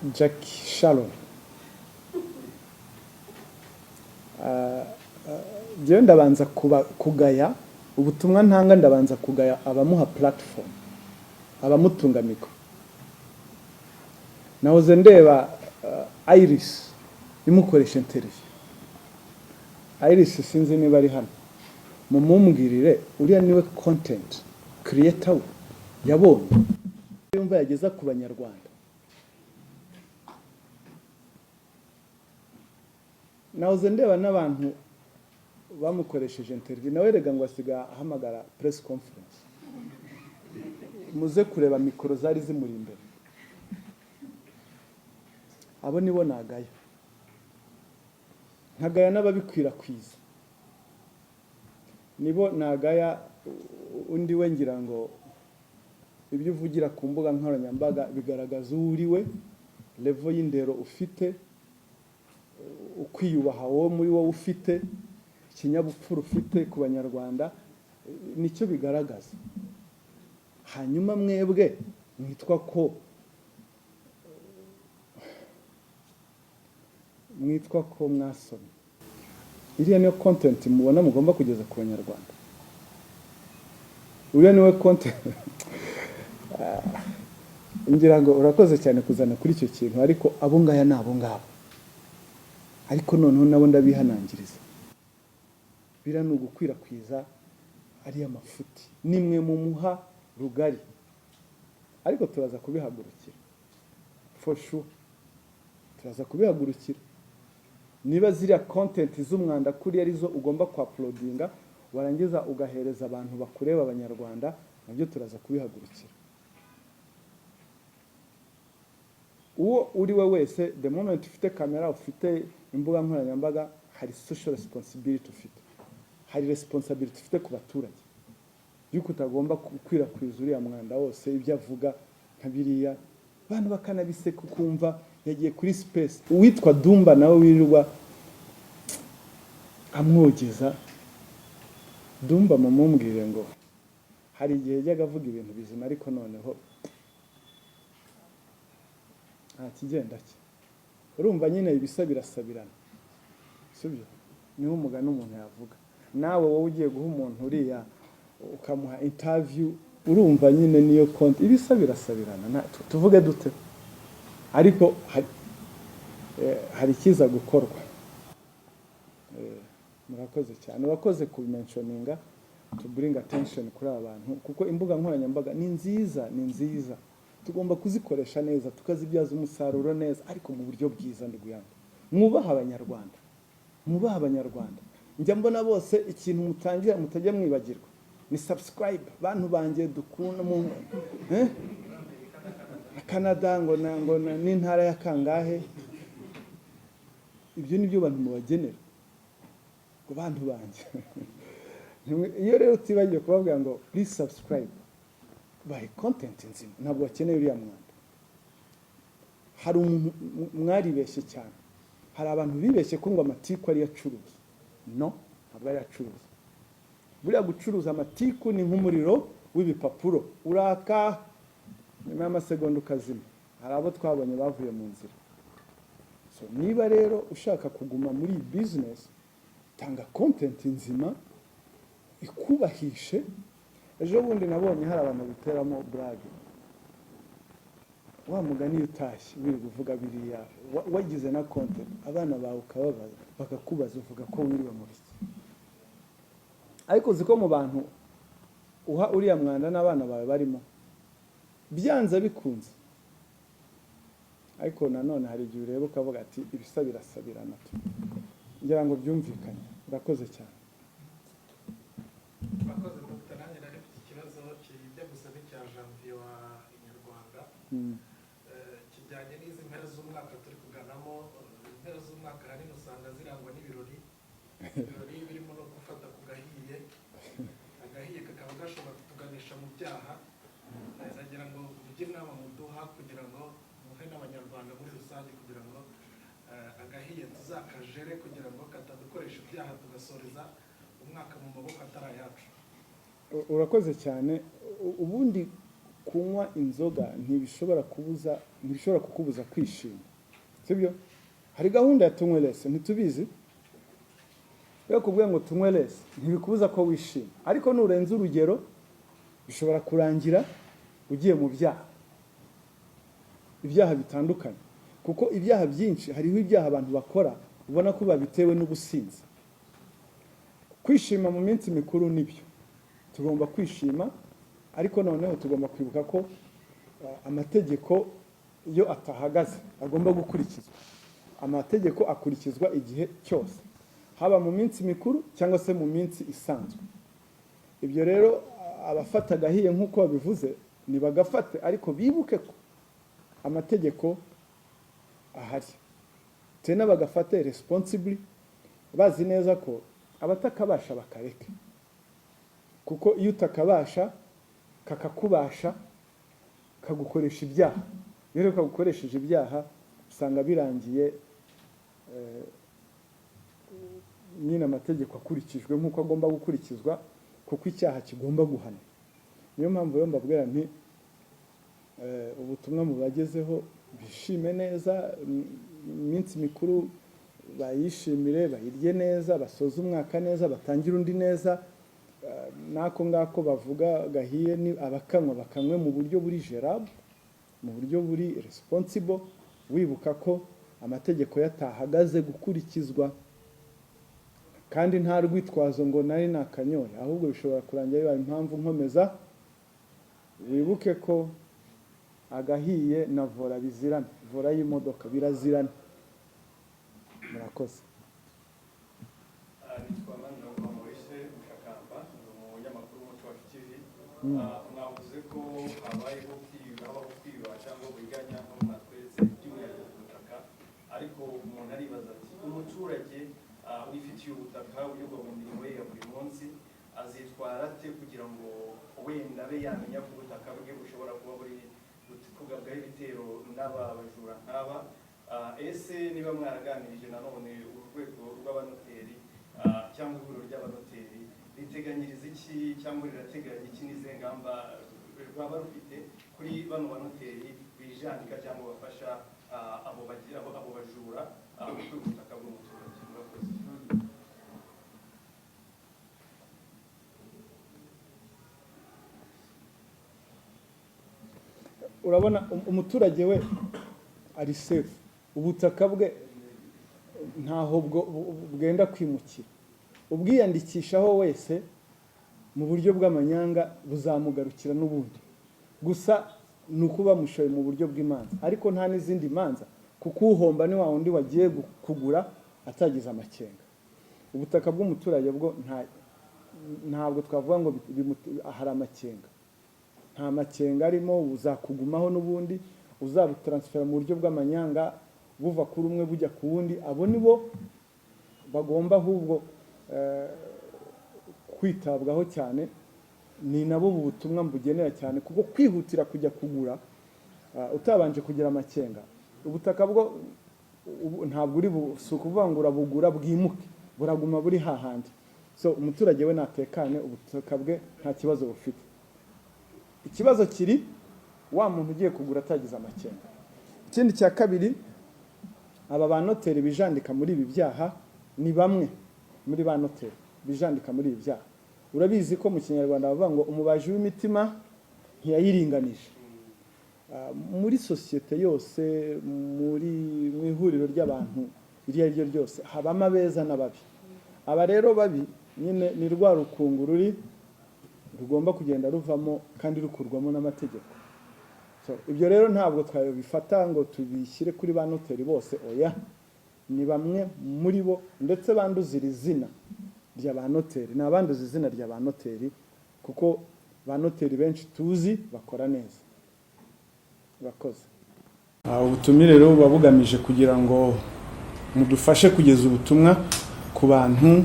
Jackie Sharon. Njyewe ndabanza kuba kugaya ubutumwa ntanga, ndabanza kugaya abamuha platform, abamutunga micro. Nahoze ndeba Iris imukoresha interview. Iris sinzi niba ari hano, mumumbwirire uriya niwe content creator we yabonye yumva yageza ku Banyarwanda. Nahoze ndeba n'abantu bamukoresheje interview, nawe rega ngo asiga ahamagara press conference. Muze kureba micro zari zimuri imbere. Abo nibo nagaya, nkagaya n'ababikwirakwiza, nibo nagaya. Undi we, ngira ngo ibyo uvugira ku mbuga nkoranyambaga bigaragaza uwo uri we, level y'indero ufite, ukwiyubaha wowe muri wowe ufite, ikinyabupfura ufite ku Banyarwanda, nicyo bigaragaza. Hanyuma mwebwe mwitwa ko mwasomye, iriya niyo content mubona mugomba kugeza ku Banyarwanda? Uriya niwe content? Ngira ngo urakoze cyane kuzana kuri icyo kintu, ariko abo ngaya ni abo ngabo. Ariko noneho nabo ndabihanangiriza, biriya ni ugukwirakwiza ariya mafuti, nimwe mumuha rugari. Ariko turaza kubihagurukira, for sure turaza kubihagurukira. Niba ziriya content z'umwanda kuri arizo ugomba kuuploadinga, warangiza ugahereza abantu bakureba, Abanyarwanda, nabyo turaza kubihagurukira. Uwo uri we wese, the moment ufite kamera, ufite imbuga nkoranyambaga, hari social responsibility ufite, hari responsibility ufite ku baturage yuko utagomba gukwirakwiza uriya mwanda wose. Ibyo avuga nka biriya, abantu bakanabiseka, ukumva yagiye kuri space. Uwitwa Dumba nawe wirirwa amwogeza, Dumba mumumbwire ngo hari igihe yajyaga avuga ibintu bizima, ariko noneho nta kigenda cye. Urumva nyine ibisa birasabirana, sibyo? Niho umugani umuntu yavuga. Nawe wowe ugiye guha umuntu uriya, ukamuha interview, urumva nyine niyo content, ibisa birasabirana. Tuvuge dute? Ariko hari ikiza gukorwa. Murakoze cyane, urakoze kubimentioninga, to bring attention kuri aba bantu, kuko imbuga nkoranyambaga ni nziza, ni nziza, tugomba kuzikoresha neza, tukazibyaza umusaruro neza, ariko mu buryo bwiza. Nduguyanga, mwubaha Abanyarwanda, mwubaha Abanyarwanda. Njya mbona bose ikintu mutangira mutajya mwibagirwa ni subscribe. Bantu banjye dukunda mu Canada, ngo n'intara ya kangahe, ibyo ni byo bantu mubagenera ngo bantu banjye. Iyo rero utibagiwe kubabwira ngo please subscribe, bahe content nzima, ntabwo bakeneye uriya mwanda. Hari umuntu mwaribeshye cyane, hari abantu bibeshye ko ngo amatiku ariyo acuruza. No, ntabwo ariyo acuruza. Buriya gucuruza amatiku ni nk'umuriro w'ibipapuro, uraka nyuma y'amasegonda ukazima. Hari abo twabonye bavuye mu nzira. So niba rero ushaka kuguma muri iyi business, tanga content nzima ikubahishe. Ejo bundi nabonye hari abantu biteramo burage, wa mugani, iyo utashye wirirwa uvuga biriya, wagize na content, abana bawe ukababaza, bakakubaza, uvuga ko wiriwe mu biki? Ariko uzi ko mu bantu uha uriya mwanda n'abana bawe barimo, byanze bikunze. Ariko nanone hari igihe ureba ukavuga ati ibisa birasabirana tu. Ngira ngo byumvikanye. Urakoze cyane. Murakoze, Dr. Nanjye nari mfite ikibazo kijya gusa n'icya Janvier wa Inyarwanda. Kijyanye n'izi mpera z'umwaka turi kuganamo. Impera z'umwaka ahanini usanga zirangwa n'ibirori, ibirori birimo no gufata ku gahiye, agahiye kakaba gashobora kutuganisha mu byaha. Nagira ngo mugire inama muduha kugira ngo muhe n'Abanyarwanda muri rusange, kugira ngo agahiye tuzakajere, kugira ngo katadukoresha ibyaha, tugasoreza umwaka mu maboko atari ayacu. Urakoze cyane. Ubundi Kunywa inzoga ntibishobora kukubuza kwishima, sibyo? Hari gahunda ya Tunywe Less, ntitubizi? Iyo kubwiye ngo tunywe less, ntibikubuza ko wishima, ariko nurenza urugero bishobora kurangira ugiye mu byaha, ibyaha bitandukanye, kuko ibyaha byinshi, hariho ibyaha abantu bakora ubona ko babitewe n'ubusinzi. Kwishima mu minsi mikuru nibyo, tugomba kwishima, ariko noneho tugomba kwibuka ko amategeko iyo atahagaze agomba gukurikizwa. Amategeko akurikizwa igihe cyose, haba mu minsi mikuru cyangwa se mu minsi isanzwe. Ibyo rero, abafata agahiye nk'uko babivuze ntibagafate, ariko bibuke ko amategeko ahari, tena bagafate responsibly, bazi neza ko abatakabasha bakareke, kuko iyo utakabasha kakakubasha, kagukoresha ibyaha. Iyo rero kagukoresheje ibyaha, usanga birangiye nyine amategeko akurikijwe nk'uko agomba gukurikizwa, kuko icyaha kigomba guhanwa. Niyo mpamvu rero mbabwira nti ubutumwa mubagezeho, bishime neza iminsi mikuru, bayishimire, bayirye neza, basoze umwaka neza, batangire undi neza. N'ako ngako bavuga gahiye, ni abakanywa bakanywe mu buryo buri gérable, mu buryo buri responsible, wibuka ko amategeko yatahagaze gukurikizwa, kandi nta rwitwazo ngo nari nakanyoye, ahubwo bishobora kurangira bibaye impamvu nkomeza. Wibuke ko agahiye na volant bizirana, volant y'imodoka birazirana. Murakoze. Nitwa Maniraguha Maurice Mushakamba, ni umunyamakuru w'Umuco Wacu TV. Mwavuze ko habayeho kwiba, habaho kwiba cyangwa uburiganya, nko mwatweretse by'umwihariko ku butaka, ariko umuntu aribaza ati umuturage wifitiye ubutaka unyurwa mu mirimo ye ya buri munsi azitwara ate kugira ngo wenda abe yamenya ko ubutaka bwe bushobora kuba buri kugabwaho ibitero n'aba bajura nk'aba? Ese niba mwaraganirije nanone urwego rw'abanoteri cyangwa ihuriro ry'abanoteri riteganyiriza iki cyangwa rirateganya iki, n'izihe ngamba rwaba rufite kuri bano banoteri bijandika cyangwa bafasha abo bajura mu kwiba ubutaka bw'umuturage? Murakoze. Urabona, umuturage we ari safe, ubutaka bwe ntaho bwenda kwimukira. Ubwiyandikishaho wese mu buryo bw'amanyanga buzamugarukira n'ubundi, gusa ni uko bamushoye mu buryo bw'imanza, ariko nta n'izindi manza, kuko uhomba ni wa wundi wagiye kugura atagize amakenga. Ubutaka bw'umuturage bwo ntabwo twavuga ngo hari amakenga, nta makenga arimo, buzakugumaho n'ubundi. Uzabutaransifera mu buryo bw'amanyanga buva kuri umwe bujya ku wundi, abo ni bo bagomba ahubwo kwitabwaho cyane, ni nabo ubu butumwa mbugenera cyane, kuko kwihutira kujya kugura utabanje kugira amakenga, ubutaka bwo ntabwo uri si ukuvuga ngo urabugura bwimuke, buraguma buri hahandi. So umuturage we natekane, ubutaka bwe nta kibazo bufite. Ikibazo kiri wa muntu ugiye kugura atagize amakenga. Ikindi cya kabiri, aba ba noteri bijandika muri ibi byaha ni bamwe muri ba noteri bijandika muri ibi byaha. Urabizi ko mu Kinyarwanda bavuga ngo umubaji w'imitima ntiyayiringanije. Muri sosiyete yose, muri mu ihuriro ry'abantu iryo ari ryo ryose, habamo abeza n'ababi. Aba rero babi nyine ni rwa rukungu ruri rugomba kugenda ruvamo kandi rukurwamo n'amategeko. So, ibyo rero ntabwo twabifata ngo tubishyire kuri ba noteri bose, oya, ni bamwe muri bo, ndetse banduza iri zina rya ba noteri, ni abanduza izina rya ba noteri, kuko ba noteri benshi tuzi bakora neza. Bakoze. Ubutumire rero buba bugamije kugira ngo mudufashe kugeza ubutumwa ku bantu,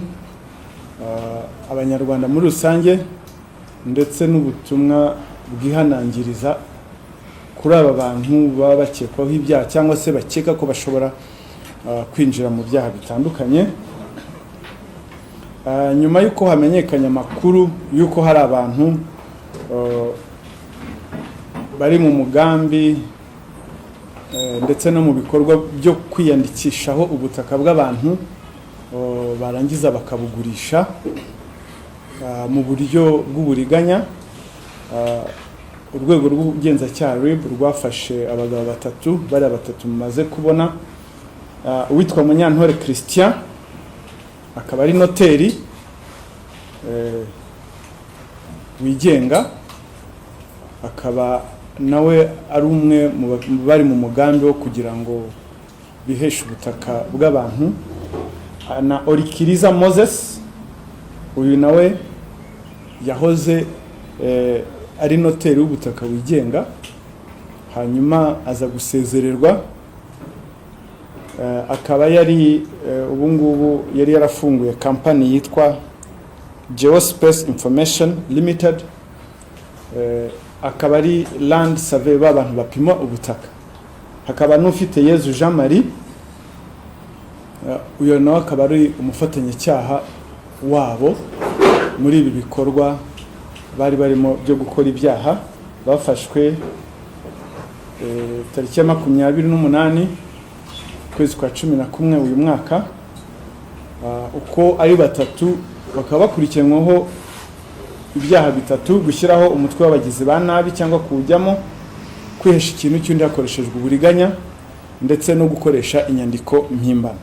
Abanyarwanda muri rusange, ndetse n'ubutumwa bwihanangiriza kuri aba bantu baba bakekwaho ibyaha cyangwa se bakeka ko bashobora kwinjira mu byaha bitandukanye. Nyuma y'uko hamenyekanye amakuru y'uko hari abantu Bari mu mugambi ndetse no mu bikorwa byo kwiyandikishaho ubutaka bw'abantu, barangiza bakabugurisha mu buryo bw'uburiganya. Urwego rw'ubugenzacyaha RIB rwafashe abagabo batatu, bariya batatu mumaze kubona. Uwitwa Munyantore Christian akaba ari noteri wigenga, akaba nawe ari umwe mu bari mu mugambi wo kugira ngo biheshe ubutaka bw'abantu, na Orikiriza Moses, uyu nawe yahoze ari noteri w'ubutaka wigenga, hanyuma aza gusezererwa, akaba yari ubu ngubu yari yarafunguye kampani yitwa Geospace Information Limited, akaba ari land survey, b'abantu bapima ubutaka. Hakaba n'ufite Yezu Jean Marie, uyu nawe akaba ari umufatanyacyaha wabo muri ibi bikorwa bari barimo byo gukora ibyaha. Bafashwe tariki ya 28 ukwezi kwa 11 uyu mwaka. Uko ari batatu bakaba bakurikiranyweho ibyaha bitatu: gushyiraho umutwe w'abagizi ba nabi cyangwa kuwujyamo, kwihesha ikintu cy'undi hakoreshejwe uburiganya, ndetse no gukoresha inyandiko mpimbano.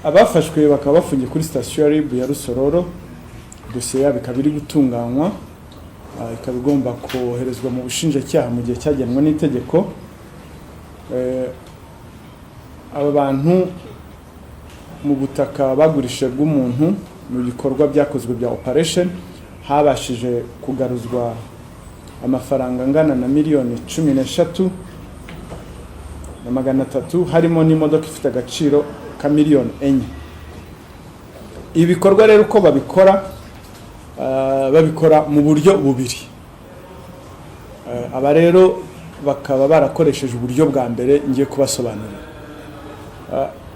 Abafashwe bakaba bafungiye kuri sitasiyo ya RIB ya Rusororo. Dosiye yabo ikaba iri gutunganywa, ikaba igomba koherezwa mu bushinjacyaha mu gihe cyagenwe n'itegeko. Aba bantu mu butaka bagurishije bw'umuntu, mu bikorwa byakozwe bya operation, habashije kugaruzwa amafaranga angana na 13,300,000, harimo n'imodoka ifite agaciro ka 4 miliyoni. Ibikorwa rero uko babikora, babikora mu buryo bubiri. Aba rero bakaba barakoresheje uburyo bwa mbere ngiye kubasobanurira.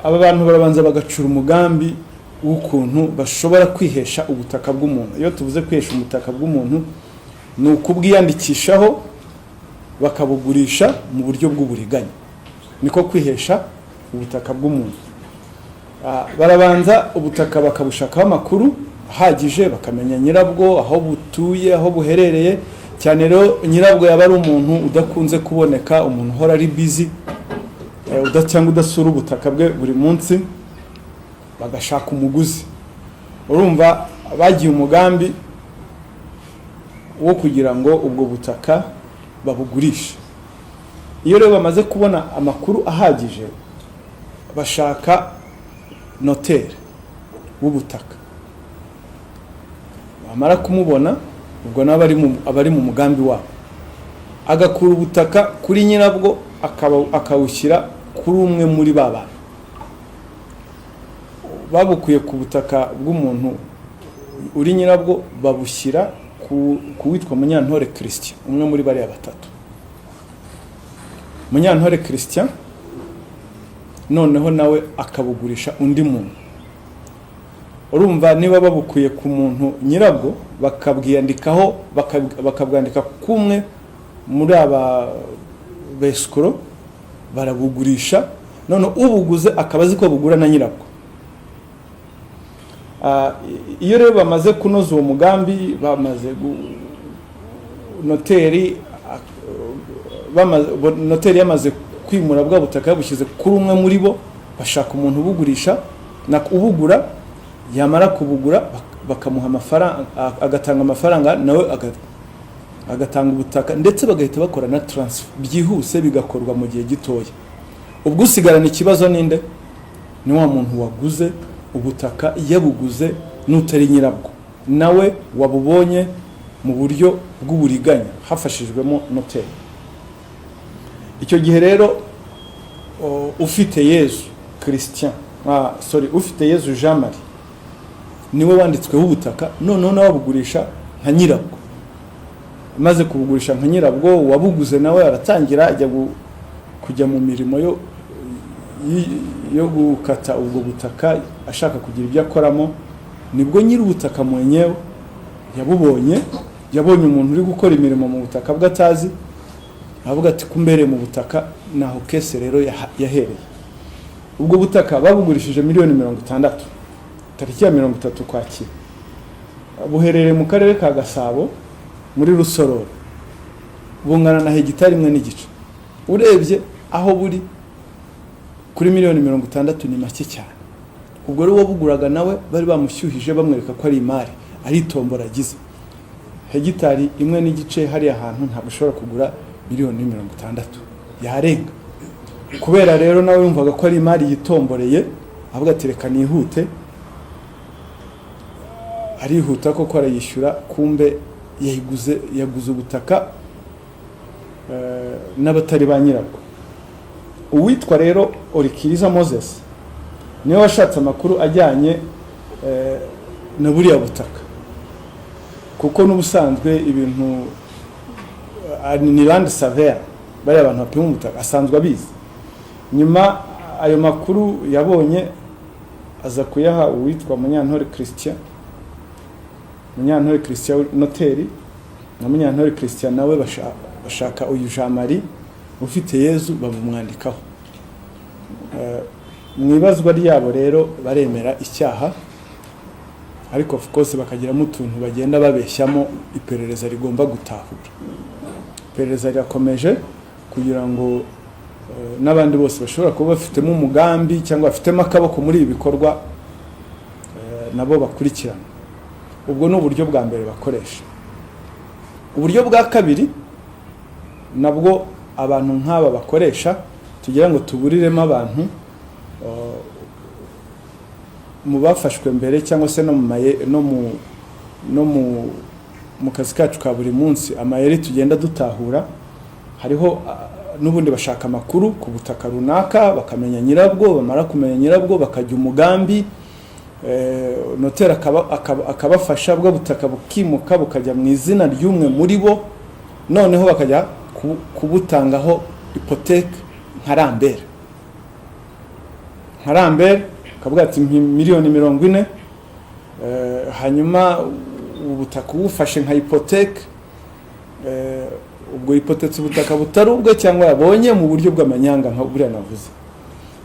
Aba bantu barabanza bagacura umugambi w'ukuntu bashobora kwihesha ubutaka bw'umuntu. Iyo tuvuze kwihesha ubutaka bw'umuntu, ni ukubwiyandikishaho bakabugurisha mu buryo bw'uburiganya, niko kwihesha ubutaka bw'umuntu. Barabanza ubutaka bakabushakaho amakuru ahagije, bakamenya nyirabwo, aho butuye, aho buherereye. Cyane rero nyirabwo yaba ari umuntu udakunze kuboneka, umuntu uhora ari busy, cyangwa udasura ubutaka bwe buri munsi, bagashaka umuguzi. Urumva bagiye umugambi wo kugira ngo ubwo butaka babugurishe. Iyo rero bamaze kubona amakuru ahagije, bashaka noteri w'ubutaka. Bamara kumubona, ubwo nawe aba ari mu mugambi wabo, agakura ubutaka kuri nyirabwo, akawushyira kuri umwe muri ba bantu babukuye ku butaka bw'umuntu uri nyirabwo, babushyira ku witwa Munyantore Christian, umwe muri bariya batatu. Munyantore Christian noneho nawe akabugurisha undi muntu. Urumva niba babukuye ku muntu nyirabwo, bakabwiyandikaho, bakabwandika kumwe muri aba besikoro, barabugurisha, none ubuguze akaba azi ko bugura na nyirabwo. Iyo rero bamaze kunoza uwo mugambi, bamaze noteri noteri yamaze kwimura bwa butaka yabushyize kuri umwe muri bo, bashaka umuntu ubugurisha na ubugura. Yamara kubugura, bakamuha amafaranga, agatanga amafaranga, nawe agatanga ubutaka, ndetse bagahita bakora na transfer byihuse, bigakorwa mu gihe gitoya. Ubwo usigarana ikibazo ninde? Ni wa muntu waguze ubutaka yabuguze n'utari nyirabwo, nawe wabubonye mu buryo bw'uburiganya hafashijwemo noteri. Icyo gihe rero ufite Yezu Christian, sorry, ufite Yezu Jean Marie niwe wanditsweho ubutaka, noneho nawe abugurisha nka nyirabwo. Amaze kubugurisha nka nyirabwo, uwabuguze nawe aratangira ajya kujya mu mirimo yo gukata ubwo butaka, ashaka kugira ibyo akoramo. Nibwo nyiri ubutaka mwenyewe yabubonye. Yabonye umuntu uri gukora imirimo mu butaka bwe atazi, avuga ati kumbereye mu butaka. Naho case rero yahereye. Ubwo butaka babugurishije miliyoni 60, tariki ya 30 Ukwakira. Buherereye mu Karere ka Gasabo muri Rusororo, bungana na hegitari 1.5. Urebye aho buri kuri miliyoni 60 ni make cyane. Ubwo rero uwabuguraga nawe bari bamushyuhije, bamwereka ko ari imari, ari itombora agize. Hegitari 1.5 hariya hantu ntabwo ushobora kugura miliyoni 60, yarenga. Kubera rero nawe yumvaga ko ari imari yitomboreye, avuga ati reka nihute. Arihuta koko, arayishyura. Kumbe yayiguze, yaguze ubutaka n'abatari ba nyirabwo. Uwitwa rero Orikiriza Moses niwe washatse amakuru ajyanye na buriya butaka, kuko n'ubusanzwe ibintu ni land surveyor, bariya abantu bapima ubutaka, asanzwe abizi. Nyuma ayo makuru yabonye aza kuyaha uwitwa Munyantore Christian, Munyantore Christian noteri, na Munyantore Christian nawe bashaka uyu Jean Marie ufite Yezu, babumwandikaho. Mu ibazwa ryabo rero baremera icyaha, ariko of course bakagiramo utuntu bagenda babeshyamo, iperereza rigomba gutahura. Iperereza rirakomeje kugira ngo n'abandi bose bashobora kuba bafitemo umugambi cyangwa bafitemo akaboko muri ibi bikorwa nabo bakurikirana. Ubwo ni uburyo bwa mbere bakoresha. Uburyo bwa kabiri nabwo abantu nk'aba bakoresha, tugira ngo tuburiremo abantu mu bafashwe mbere cyangwa se no mu maye, no mu kazi kacu ka buri munsi, amayeri tugenda dutahura hariho n'ubundi bashaka amakuru ku butaka runaka, bakamenya nyirabwo. Bamara kumenya nyirabwo, bakajya umugambi, noteri akabafasha, bwo butaka bukimuka bukajya mu izina ry'umwe muri bo, noneho bakajya kubutangaho hypothèque nka Lambert, nka Lambert akavuga ati mpa miliyoni 40, hanyuma ubutaka ubufashe nka hypothèque. Ubwo yipotetse ubutaka butari ubwe cyangwa yabonye mu buryo bw'amanyanga nka buriya navuze.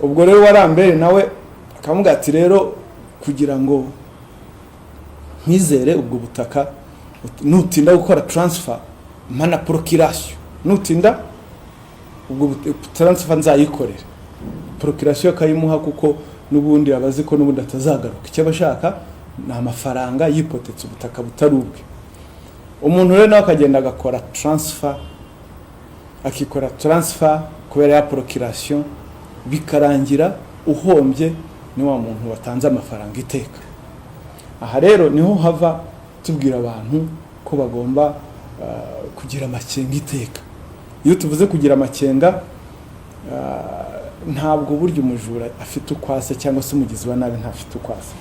Ubwo rero wa Lambert nawe akamubwira ati rero kugira ngo nkwizere ubwo butaka, nutinda gukora transfer mpa na procuration, nutinda ubwo transfer nzayikorera. Procuration akayimuha, kuko n'ubundi aba azi ko n'ubundi atazagaruka, icyo aba ashaka ni amafaranga, yipotetse ubutaka butari ubwe. Umuntu rero nawe akagenda agakora transfer, akikora transfer kubera ya procuration, bikarangira uhombye ni wa muntu watanze amafaranga iteka. Aha rero niho hava tubwira abantu ko bagomba kugira amakenga iteka. Iyo tuvuze kugira amakenga, ntabwo burya umujura afite uko asa cyangwa se umugizi wa nabi ntafite uko asa.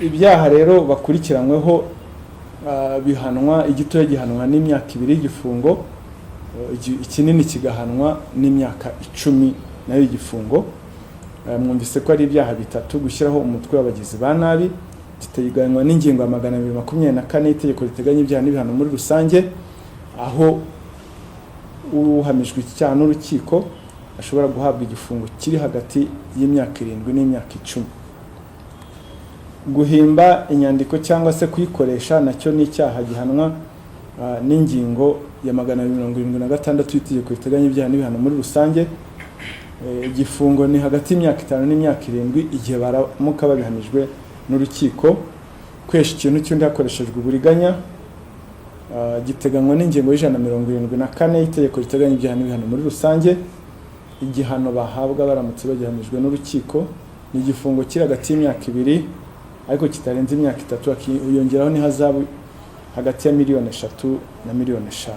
Ibyaha rero bakurikiranyweho bihanwa, igitoya gihanwa n'imyaka 2 y'igifungo, ikinini kigahanwa n'imyaka 10 nayo y'igifungo. Mwumvise ko ari ibyaha bitatu: gushyiraho umutwe w'abagizi ba nabi, giteganywa n'ingingo ya 224 y'itegeko riteganya ibyaha n'ibihano muri rusange, aho uhamijwe iki cyaha n'urukiko ashobora guhabwa igifungo kiri hagati y'imyaka 7 n'imyaka 10. Guhimba inyandiko cyangwa se kuyikoresha nacyo ni icyaha gihanwa n'ingingo ya 276 y'itegeko riteganya ibyaha n'ibihano muri rusange. Igifungo ni hagati y'imyaka 5 n'imyaka 7 igihe baramuka babihamijwe n'urukiko. Kwesha ikintu cy'undi hakoreshejwe uburiganya giteganywa n'ingingo ya 174 y'itegeko riteganya ibyaha n'ibihano muri rusange. Igihano bahabwa baramutse bagihamijwe n'urukiko ni igifungo kiri hagati y'imyaka 2 ariko kitarenze imyaka 3, hakiyongeraho n'ihazabu hagati ya miliyoni 3 na miliyoni 5.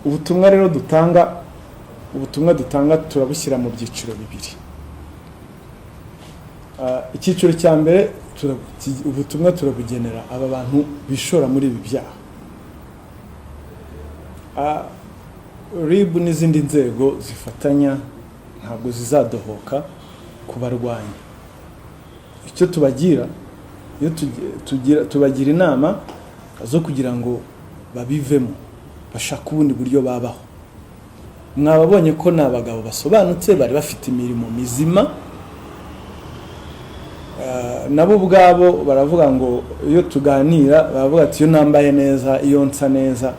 Ubutumwa rero dutanga, ubutumwa dutanga turabushyira mu byiciro bibiri. Icyiciro cya mbere, ubutumwa turabugenera aba bantu bishora muri ibi byaha. RIB n'izindi nzego zifatanya ntabwo zizadohoka kubarwanya. Icyo tubagira Iyo tubagira inama zo kugira ngo babivemo, bashake ubundi buryo babaho. Mwababonye ko ni abagabo basobanutse, bari bafite imirimo mizima. Nabo ubwabo baravuga ngo iyo tuganira baravuga ati: "Iyo nambaye neza, iyo nsa neza,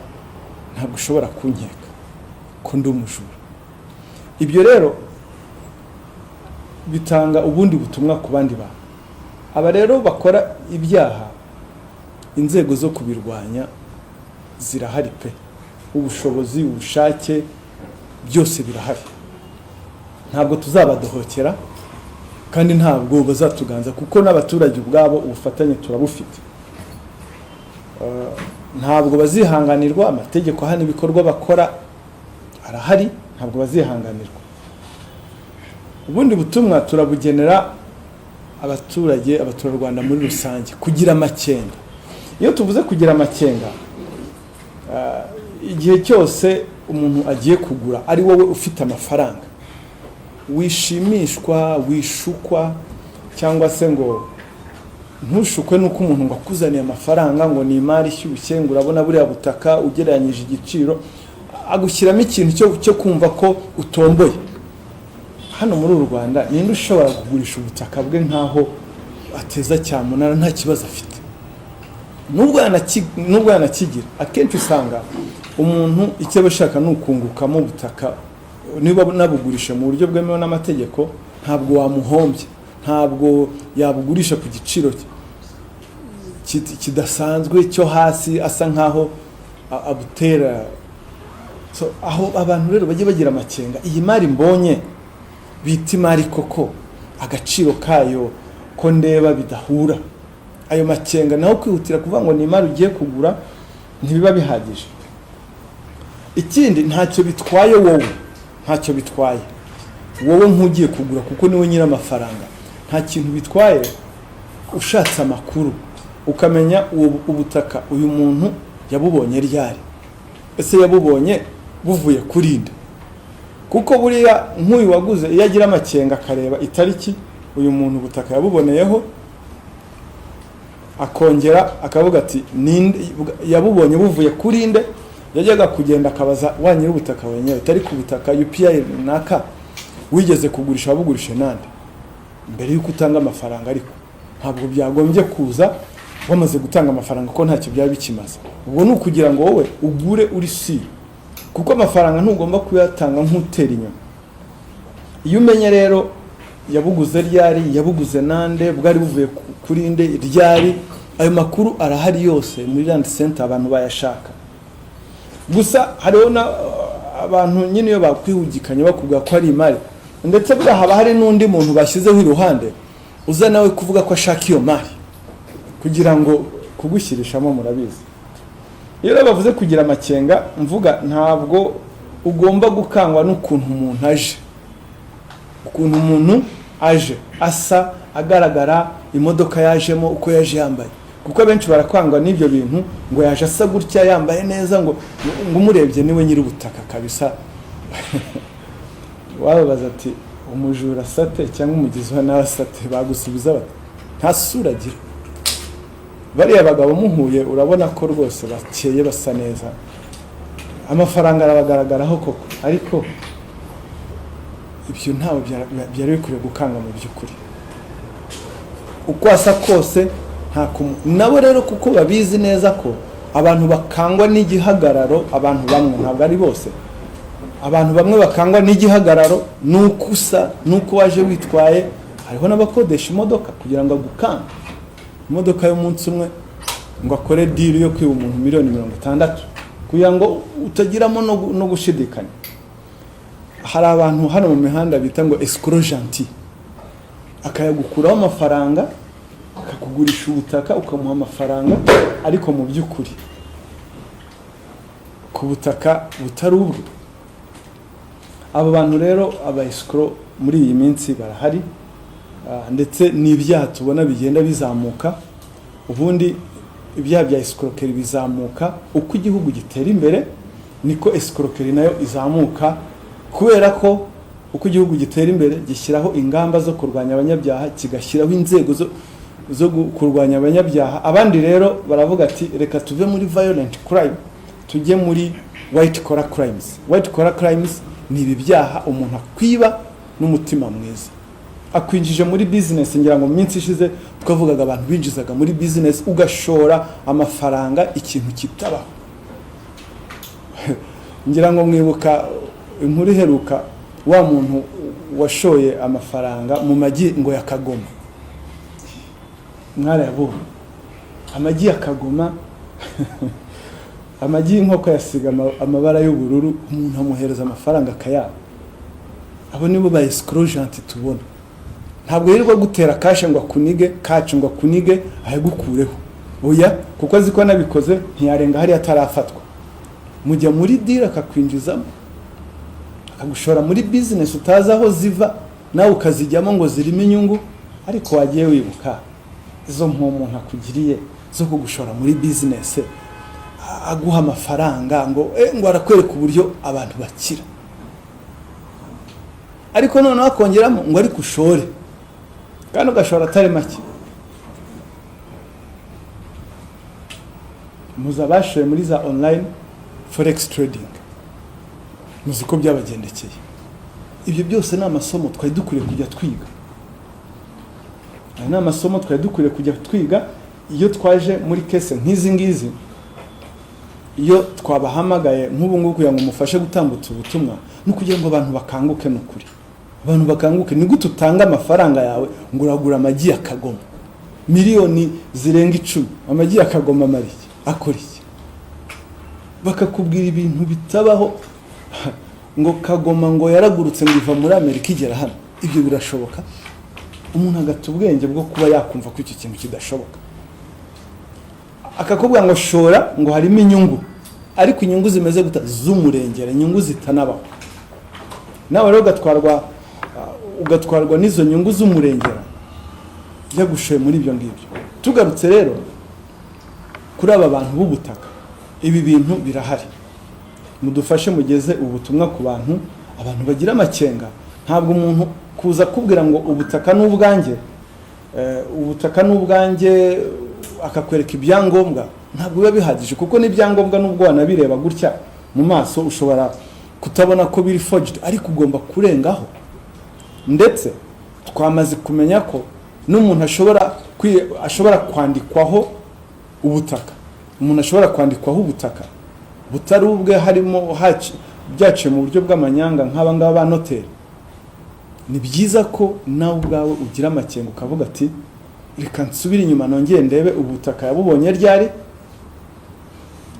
ntabwo ushobora kunkeka ko ndi umujura." Ibyo rero bitanga ubundi butumwa ku bandi bantu. Aba rero bakora ibyaha, inzego zo kubirwanya zirahari pe. Ubushobozi, ubushake, byose birahari. Ntabwo tuzabadohokera kandi ntabwo bazatuganza, kuko n'abaturage ubwabo ubufatanye turabufite. Ntabwo bazihanganirwa. Amategeko ahana ibikorwa bakora arahari, ntabwo bazihanganirwa. Ubundi butumwa turabugenera abaturage, abaturarwanda muri rusange: kugira amakenga. Iyo tuvuze kugira amakenga, igihe cyose umuntu agiye kugura, ari wowe ufite amafaranga, wishimishwa, wishukwa, cyangwa se ngo ntushukwe n'uko umuntu ngo akuzaniye amafaranga, ngo ni imari ishyushye, ngo urabona buriya butaka ugereranyije igiciro, agushyiramo ikintu cyo kumva ko utomboye. Hano muri uru Rwanda, ninde ushobora kugurisha ubutaka bwe nk'aho ateza cyamunara nta kibazo afite? Nubwo yanakigira, akenshi usanga umuntu icyo aba ashaka ni ukungukamo ubutaka. Niba nabugurisha mu buryo bwemewe n'amategeko, ntabwo wamuhombya, ntabwo yabugurisha ku giciro kidasanzwe cyo hasi, asa nkaho abutera. So, aho abantu rero bajye bagira amakenga: iyi mari mbonye bita imari koko, agaciro kayo ko ndeba bidahura? Ayo makenga. Naho kwihutira kuvuga ngo ni imari ugiye kugura ntibiba bihagije. Ikindi, ntacyo bitwaye wowe, ntacyo bitwaye wowe nk'ugiye kugura, kuko niwe nyir'amafaranga. Nta kintu bitwaye ushatse amakuru, ukamenya uwo ubutaka uyu muntu yabubonye ryari, ese yabubonye buvuye kuri nde? Kuko buriya nk'uyu waguze, iyo agira amakenga akareba itariki uyu muntu ubutaka yabuboneyeho, akongera akavuga ati: "Ninde yabubonye, buvuye kuri nde?" Yajyaga kugenda akabaza wa nyir'ubutaka wenyine, utari ku butaka UPI runaka wigeze kugurisha, wabugurishe nande, mbere y'uko utanga amafaranga. Ariko ntabwo byagombye kuza wamaze gutanga amafaranga, ko ntacyo byaba bikimaze. Ubwo ni ukugira ngo wowe ugure uri sûr, kuko amafaranga ntugomba kuyatanga nk'utera inyuma. Iyo umenye rero yabuguze ryari, yabuguze nande, bwari buvuye kuri nde, ryari, ayo makuru arahari yose muri Land Center, abantu bayashaka. Gusa hariho na abantu nyine iyo bakwihugikanye bakubwira ko ari imari, ndetse buriya haba hari n'undi muntu bashyizeho iruhande uza nawe kuvuga ko ashaka iyo mari kugira ngo kugushyirishamo. Murabizi, iyo rero bavuze kugira amakenga, mvuga ntabwo ugomba gukangwa n'ukuntu umuntu aje, ukuntu umuntu aje asa, agaragara, imodoka yajemo, uko yaje yambaye, kuko abenshi barakwangwa n'ibyo bintu, ngo yaje asa gutya, yambaye neza, ngo umurebye niwe nyir'ubutaka kabisa. Wababaza ati: "Umujura asate cyangwa umugizi wa nabi asate?" Bagusubiza bati: "Nta sura agira." Bariya bagabo muhuye, urabona ko rwose bakeye, basa neza, amafaranga arabagaragaraho koko, ariko ibyo ntawe byari bikwiriye gukanga mu by'ukuri. Uko asa kose nta nabo rero, kuko babizi neza ko abantu bakangwa n'igihagararo. Abantu bamwe, ntabwo ari bose, abantu bamwe bakangwa n'igihagararo, n'uko usa, n'uko waje witwaye. Hariho n'abakodesha imodoka kugira ngo agukange, imodoka y'umunsi umwe, ngo akore deal yo kwiba umuntu miliyoni 60, kugira ngo utagiramo no gushidikanya. Hari abantu hano mu mihanda bita ngo escroc gentil, akayagukuraho amafaranga, akakugurisha ubutaka, ukamuha amafaranga, ariko mu by'ukuri ku butaka butari ubwe. Abo bantu rero, aba escroc, muri iyi minsi barahari. Ndetse n'ibyaha tubona bigenda bizamuka. Ubundi ibyaha bya escroquerie bizamuka uko igihugu gitera imbere, niko escroquerie nayo izamuka, kubera ko uko igihugu gitera imbere gishyiraho ingamba zo kurwanya abanyabyaha, kigashyiraho inzego zo Zo kurwanya abanyabyaha. Abandi rero baravuga ati: "Reka tuve muri violent crime, tujye muri white collar crimes." White collar crimes ni ibi byaha umuntu akwiba n'umutima mwiza, akwinjije muri business. Ngira ngo mu minsi ishize twavugaga abantu binjizaga muri business, ugashora amafaranga ikintu kitabaho. Ngira ngo mwibuka inkuru iheruka, wa muntu washoye amafaranga mu magi ngo ya Kagoma. Mwarayabonye amagi ya Kagoma, amagi y'inkoko yasiga amabara y'ubururu, umuntu amuhereza amafaranga akayaba. Abo nibo ba escroc gentil tubona. Ntabwo yirirwa gutera cash ngo akunige, cash ngo akunige ayagukureho, oya, kuko azi ko anabikoze ntiyarenga hariya atarafatwa. Mujya muri deal, akakwinjizamo, akagushora muri business utazi aho ziva, nawe ukazijyamo ngo zirimo inyungu. Ariko wagiye wibuka izo umuntu akugiriye zo kugushora muri business, aguha amafaranga ngo arakwereka uburyo abantu bakira, ariko noneho akongeramo ngo ariko ushore, kandi ugashora atari make. Muzi abashoye muri za online forex trading, muzi ko byabagendekeye. Ibyo byose ni amasomo twari dukwiriye kujya twiga. Aya ni amasomo twari dukwiriye kujya twiga. Iyo twaje muri case nk'izi ngizi, iyo twabahamagaye nk'ubu ngubu kugira ngo mufashe gutambutsa ubutumwa, ni ukugira ngo abantu bakanguke. Ni ukuri, abantu bakanguke. Ni gute utanga amafaranga yawe ngo uragura amagi ya Kagoma, miliyoni zirenga 10? Amagi ya Kagoma amara iki? Akora iki? Bakakubwira ibintu bitabaho, ngo Kagoma ngo yaragurutse, ngo iva muri Amerika igera hano. Ibyo birashoboka? Umuntu agata ubwenge bwo kuba yakumva ko icyo kintu kidashoboka. Akakubwira ngo shora, ngo harimo inyungu, ariko inyungu zimeze guta z'umurengera, inyungu zitanabaho. Nawe rero ugatwarwa n'izo nyungu z'umurengera yagushoye muri ibyo ngibyo. Tugarutse rero kuri aba bantu b'ubutaka, ibi bintu birahari. Mudufashe mugeze ubutumwa ku bantu, abantu bagira amakenga. Ntabwo umuntu kuza akubwira ngo ubutaka ni ubwanjye, ubutaka ni ubwanjye, akakwereka ibyangombwa, ntabwo biba bihagije, kuko n'ibyangombwa nubwo wanabireba gutya mu maso ushobora kutabona ko biri forged, ariko ugomba kurengaho. Ndetse twamaze kumenya ko n'umuntu ashobora kwandikwaho ubutaka, umuntu ashobora kwandikwaho ubutaka butari ubwe, harimo byaciye mu buryo bw'amanyanga nk'aba ngaba ba noteri. Ni byiza ko nawe ubwawe ugira amakenga, ukavuga ati: "Reka nsubire inyuma nongere ndebe ubutaka yabubonye ryari."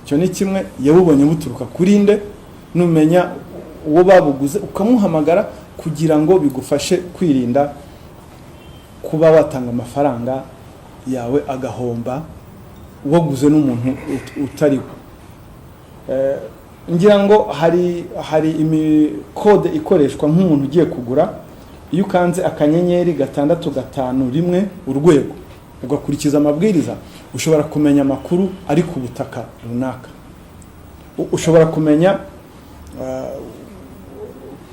Icyo ni kimwe. Yabubonye buturuka kuri nde? Numenya uwo babuguze ukamuhamagara, kugira ngo bigufashe kwirinda kuba watanga amafaranga yawe agahomba, waguze n'umuntu utariwe. Ngira ngo hari imikode ikoreshwa nk'umuntu ugiye kugura. Iyo ukanze *651# ugakurikiza amabwiriza, ushobora kumenya amakuru ari ku butaka runaka. Ushobora kumenya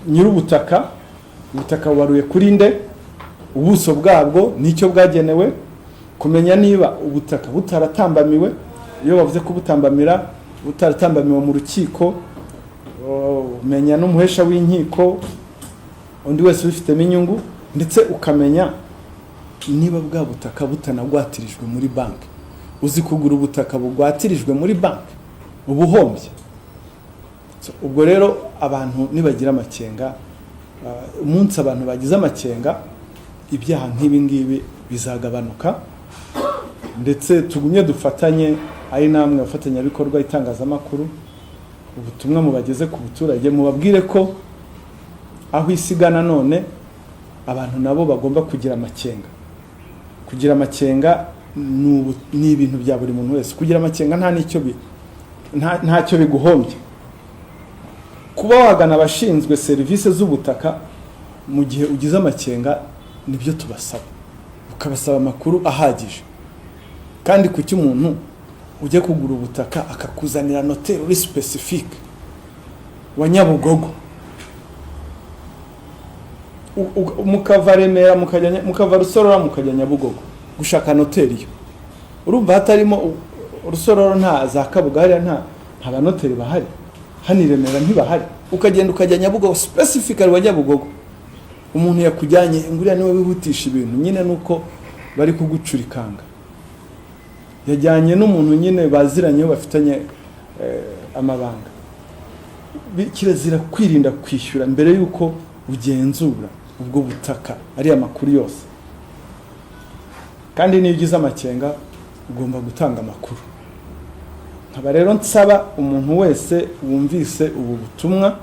nyir'ubutaka, ubutaka bubaruye kuri nde, ubuso bwabwo n'icyo bwagenewe, kumenya niba ubutaka butaratambamiwe. Iyo bavuze kubutambamira, butaratambamiwe mu rukiko, umenya n'umuhesha w'inkiko, undi wese ubifitemo inyungu, ndetse ukamenya niba bwa butaka butanagwatirijwe muri banki. Uzi kugura ubutaka bugwatirijwe muri banki? Uba uhombye. So, ubwo rero abantu nibagira amakenga, umunsi abantu bagize amakenga, ibyaha nk'ibi ngibi bizagabanuka. Ndetse tugumye dufatanye, ari namwe abafatanyabikorwa, itangazamakuru, ubutumwa mubageze ku baturage, mubabwire ko aho isi igana none abantu nabo bagomba kugira amakenga. Kugira amakenga ni ibintu bya buri muntu wese. Kugira amakenga nta n'icyo ntacyo biguhombya. Kuba wagana abashinzwe serivisi z'ubutaka mu gihe ugize amakenga, nibyo tubasaba, ukabasaba amakuru ahagije. Kandi kuki umuntu ujya kugura ubutaka akakuzanira noteri uri spécifique wa Nyabugogo, mukava Remera mukajya mukava Rusororo mukajya Nyabugogo? Gushaka noteri yo urumva hatarimo Urusororo, nta za Kabuga hariya, nta banoteri bahari. Hano i Remera ntibahari. Ukagenda ukajya Nyabugogo, specifically wa Nyabugogo, umuntu yakujyanye ngo uriya niwe wihutisha ibintu nyine, nuko bari kugucurikanga. Yajyanye n'umuntu nyine baziranyeho, bafitanye amabanga. Kirazira kwirinda kwishyura mbere y'uko ugenzura ubwo butaka, ariya makuru yose. Kandi niyo ugize amakenga, ugomba gutanga amakuru. Nkaba rero nsaba umuntu wese wumvise ubu butumwa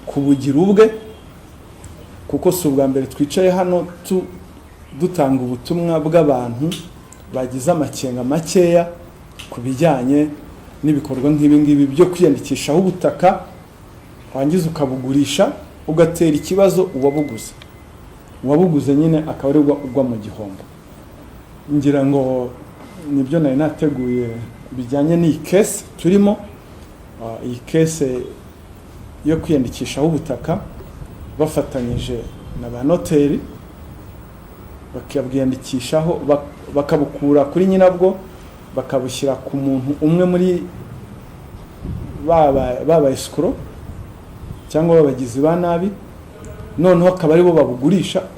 kubugira ubwe, kuko si ubwa mbere twicaye hano dutanga ubutumwa bw'abantu bagize amakenga makeya ku bijyanye n'ibikorwa nk'ibi ngibi byo kwiyandikishaho ubutaka, wangiza ukabugurisha, ugatera ikibazo uwabuguze. Uwabuguze nyine akaba ari ugwa mu gihombo. Ngira ngo nibyo nari nateguye bijyanye n'iyi case turimo. Iyi case yo kwiyandikishaho ubutaka bafatanyije na ba noteri, bakabwiyandikishaho, bakabukura kuri nyirabwo, bakabushyira ku muntu umwe muri baba escrocs cyangwa babagizi ba nabi, noneho akaba aribo babugurisha.